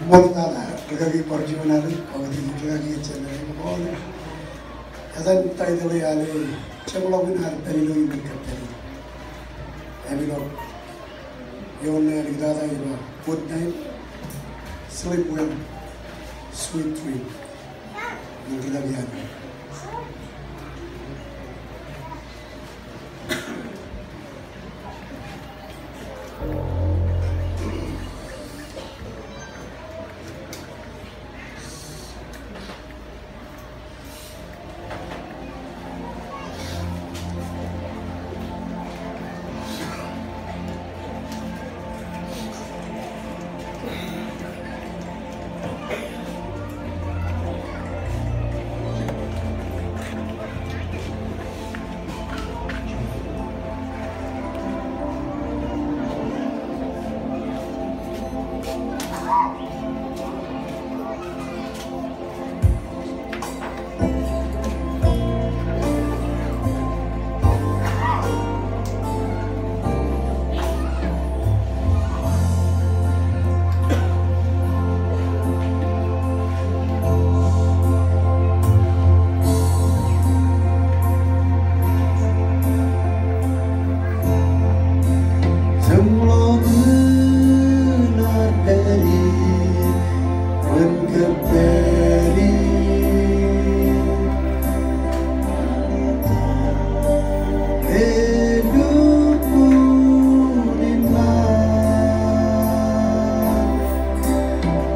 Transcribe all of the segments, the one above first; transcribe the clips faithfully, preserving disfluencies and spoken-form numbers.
Ṃoktata, rikaki bar juon alen, kōkōt in rikaki ej jān alen ṃool. Etan taitōḷ eo ale, Jeṃḷọkin ad pād ilo iṃōn kōppād. Im ilo ioon eo ej tata ej ba, good night, sleep well, sweet dream. Im rikaki ad. Jeṃḷọkin ad pād iṃōn kōppād. Elukkuun in ṃaan,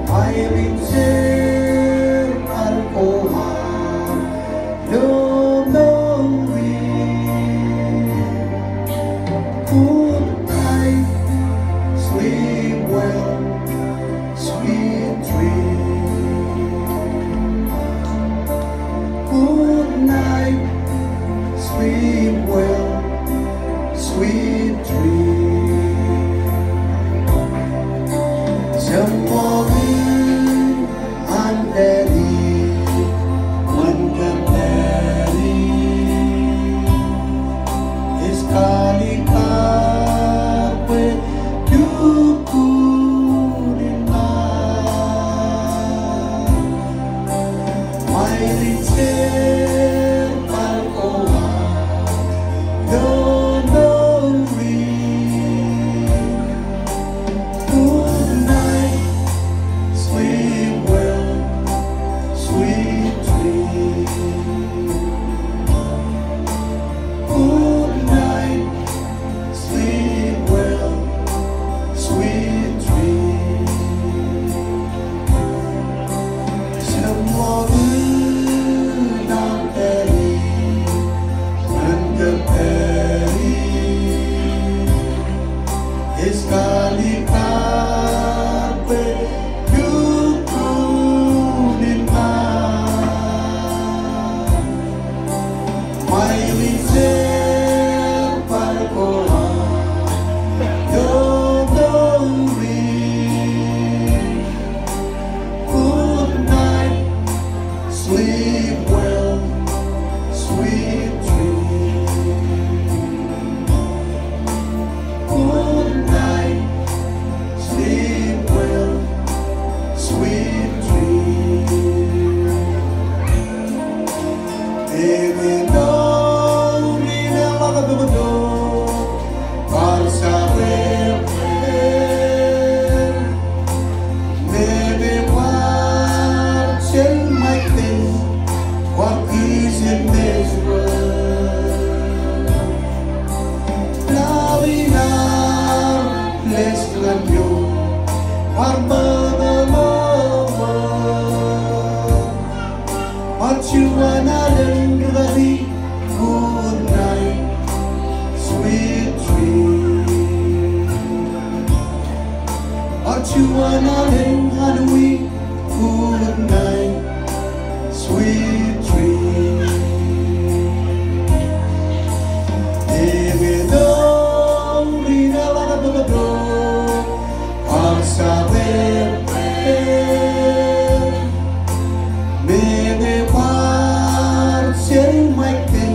ṃae rin jerbal ko aṃ Good night, sleep well, sweet dream. Good night, sleep well, sweet dream. Jeṃḷọkin an pād iṃōn kōppād. Ej kalikkar bwe lukkuun in ṃaan, ṃae rin jerbal ko aṃ Lord. Good night, sleep well, sweet dream. Good night, sleep well, sweet dream. Jeṃḷọkin an pād iṃōn kōppād. Ej kalikkar bwe lukkuun in ṃaan, ṃae rin jerbal ko aṃ Lord. Good night, sleep well, sweet dream. Good night, sleep well, sweet dream. Eñin ori eḷak tok tok bar jabdewōt, meñe bar jān ṃae iten, bar kijenmej wōt. Lale in ad bless ñan eok, bar ṃōttan wōt. Bar juon alen rikaki, good night, sweet dream. Bar juon alen Anui, good night, sweet dream. Eñin ori eḷak tok tok bar jabdewōt, meñe bar jān ṃae iten,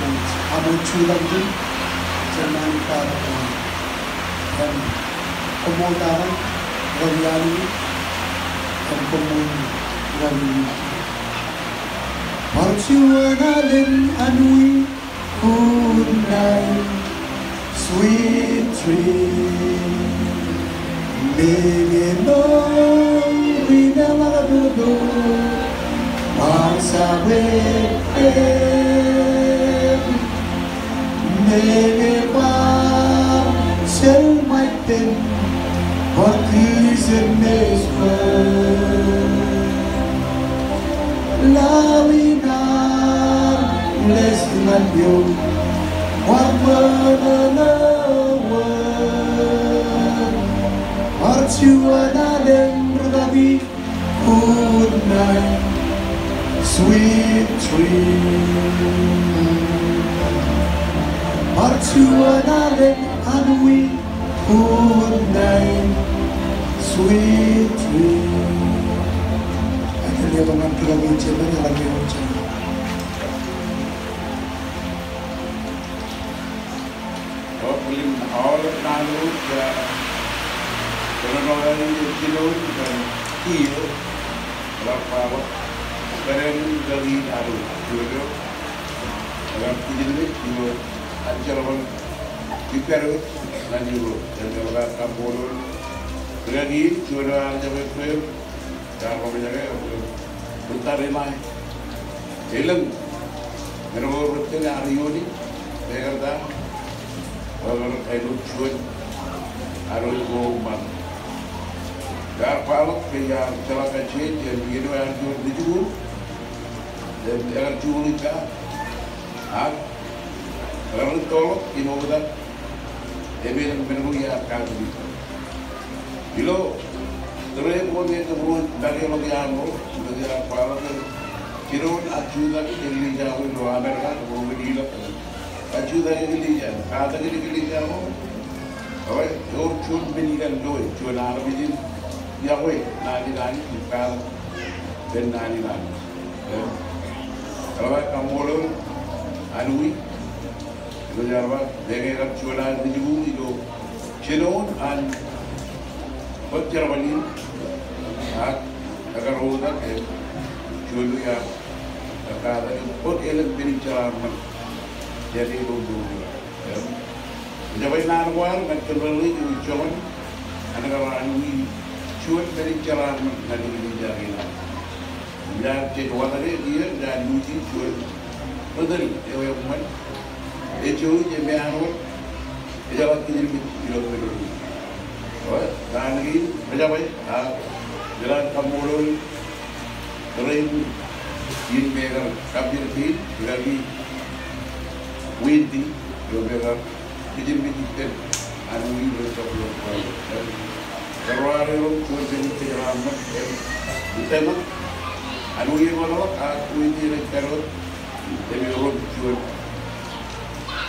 kōmij kaṃṃoolol jutak in, jemaroñ in kar, im koṃṃool tata, ḷọk iaan in, im koṃṃool ḷọk iaan in. Bar juon alen anwij, good night, sweet dream. Meñe ṃool ri neḷak dodo bar saweeteer, meñe bar sel ṃae pen bar Christmas wōt. Lale in ad list ñan eok, bar ṃōṇōṇō wōt. Bar juon alen ri kaki, good night, sweet dream. Bar juon alen anwij, good night, sweet dream. Ak eḷap ñan ri kaki jeṃae, eḷap ñan jeṃae. Bar bōlen aolep naan eo ej kōnono eo ej jinoin kōn kiiō, eḷap kwaḷọk pād ñan ri kaki ad, juon eo ekar kijinmej ilo ad jerbal ippād wōt ñan Irooj. Im eḷap aō kaṃṃoolol ri kaki in, juon eo ear jab ebbweer, ear ḷōmṇak e, bwe tar iṃae. Elōñ men ko rej tōl ear iioon, bwe kar ta, bwe kar āinwōt juon ad eo ko ṃaan. Ear kwaḷọk bwe iar jeḷā kajjien jān iien eo ear juon ri-jikuuḷ, im ekar jikuuḷ ippa, ak ekar ri-toḷọk im oktak, im elōñ men ko iar katak ippa. Ilo tōre ko me tōprak make ḷọk iaan ro, ilo iar kwaḷọk ke jinoin ad jutak eklejia ko ilo Amerika, ro me ilọk, ad jutak eklejia, katak eklejia ko. Ewōr, ewōr juon men ikar loe, juon armej in iọkwe naan in Anij im katak ippān naan in Anij. Eḷap aō kaṃṃoolol anwij, ilo iar ba, meñe ekar juon ad ri-jikuuḷ ilo jinoin an bōk jerbal in, ak ekar oktak, im juon eo iar katak im bōk elōñ men in jeraaṃṃan jān e ilo mour eo. Im ejabwe naan ko ad ñan kōmeḷeḷeik eo ej joñan an kar anwij juon men in jeraaṃṃan ñan eklejia kein ad. Im iar jej watōke kiiō, iar luuji juon ri-tōl eo eṃṃan, ejouj im ear wōt, ejeḷā kijinmej ilo men in. Eo, naan kein ejabwe, ak ilo ad kaṃṃoolol tōre in me ekar kapijukwi, ri kaki Wendy, eo me ekar kijinmej ippān anwij ilo jabdewōt. Im ro ad erom juon men in jeraaṃṃan, im ij tōmak anwij eo ej wōnṃaanḷọk, ak Wendy ej pād wōt im erom juon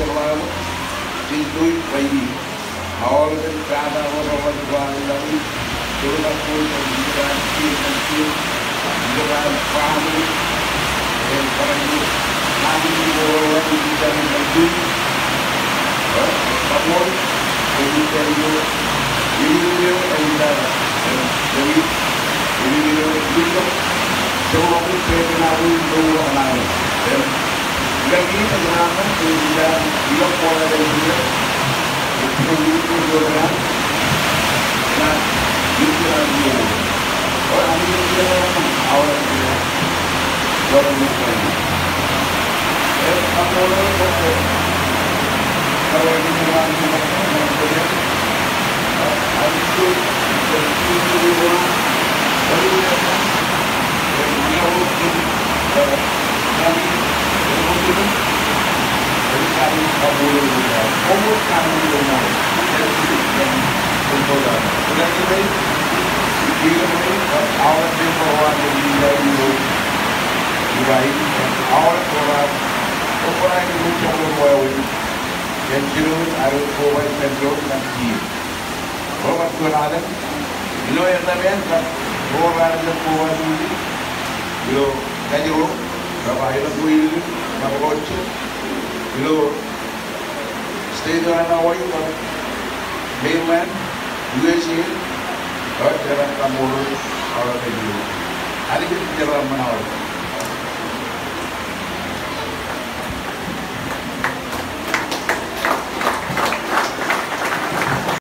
ejjeḷọk, jej loi rainin. Aolep tata ro rej ba ḷọk, ro rej ba ḷọk, ro rej ba ḷọk, ro rej ba ḷọk, Ro bar juon alen ilo eṇ ṇe kab ro raar jab koba juon ilo Kajro, kab ilo Kuwait, kab ilo Oregon, ilo state eo an Hawaii, kab mainland U S A, kab jerbal kaṃṃoolol aolep ilo. Anij ej jerbal ṃōṇōṇō.